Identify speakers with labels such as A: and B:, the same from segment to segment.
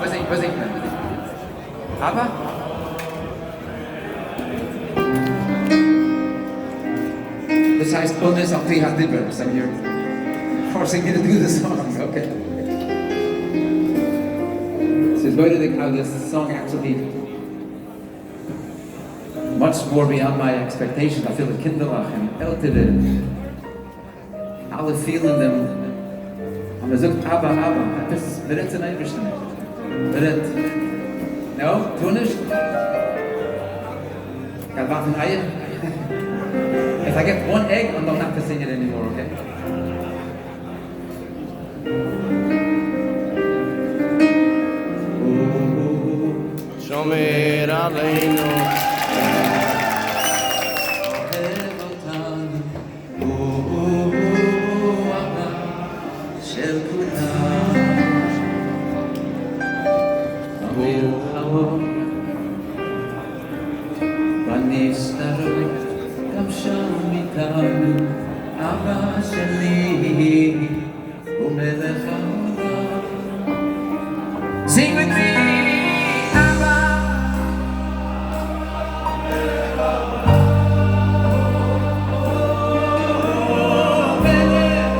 A: וואס זינגט מען? אבא? דאס הייסט אונס על פי הדיבור, סאו יור פארסינג מי טו דו די סאנג, אקעי. ס'איז מורא'דיג האו דיס סאנג עקטשעלי מאטש מאר ביאנד מיי עקספעקטעישאנס, אפילו קינדערלעך און עלטערע אלע פילן דעם אז מען זאגט אבא אבא, עפעס מען רעדט צום אייבערשטן, מען רעדט, נא? טאר נישט? גייט ווארפן אייער? איף איי געט וואן עג איים גאנא נאט טו סינג איט ענימאר אקעי?
B: שומר עלינו.
A: אוהב אותנו הוא אבא של כולם. במלחמות בנסתרות גם שם איתנו אבא שלי הוא מלך העולם. Sing with me, אבא. מלך.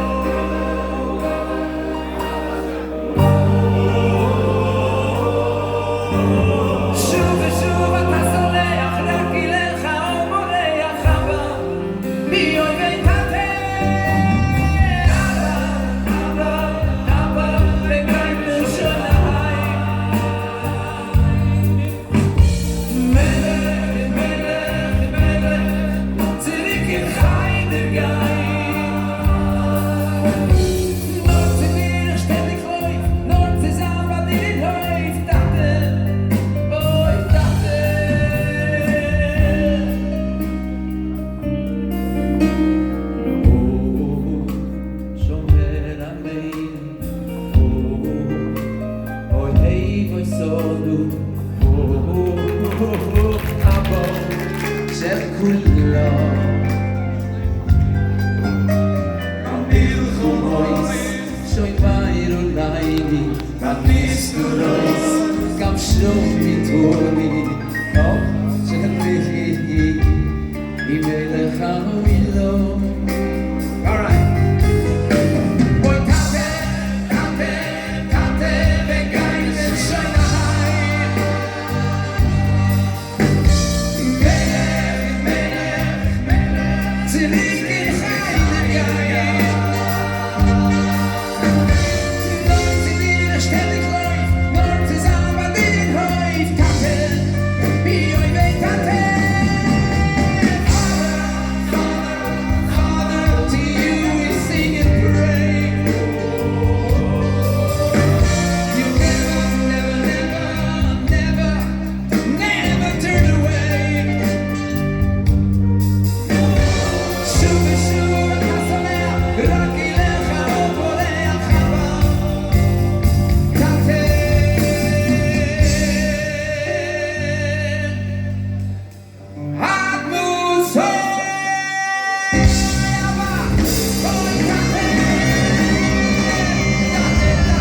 A: שוב ושוב אתה סולח, רק אליך הוא בורח, אבא, מאויבי תתה. אבא, אבא, אבא, בגיא ירושלים. מלך, מלך, מלך, צוריק אין חדר גיין. נאר צו דיר איך שטענדיג לויף, נאר צו זיין ביי דיר אין הויף, טאטע, אוי טאטע. הוא שומר עלינו, הוא אוהב אותנו, הוא אבא של כולם. במלחמות שומר עלינו, בנסתרות גם שם איתנו, אבא שלי, מלך העולם. Alright. אוי טאטע, טאטע, טאטע, בגיא ירושלים. מלך, מלך, מלך, צוריק אין חדר גיין. נאר צו דיר איך שטענדיג לויף, נאר צו זיין ביי דיר אין הויף, טאטע, מאויבי תתה. Father, Father, to you we sing and pray. You never, never, never, never, never turn away. שוב ושוב אתה סולח, רק אליך הוא בורח, אבא, טאטע. עד מוסר, אבא, אוי טאטע, טאטע, טאטע.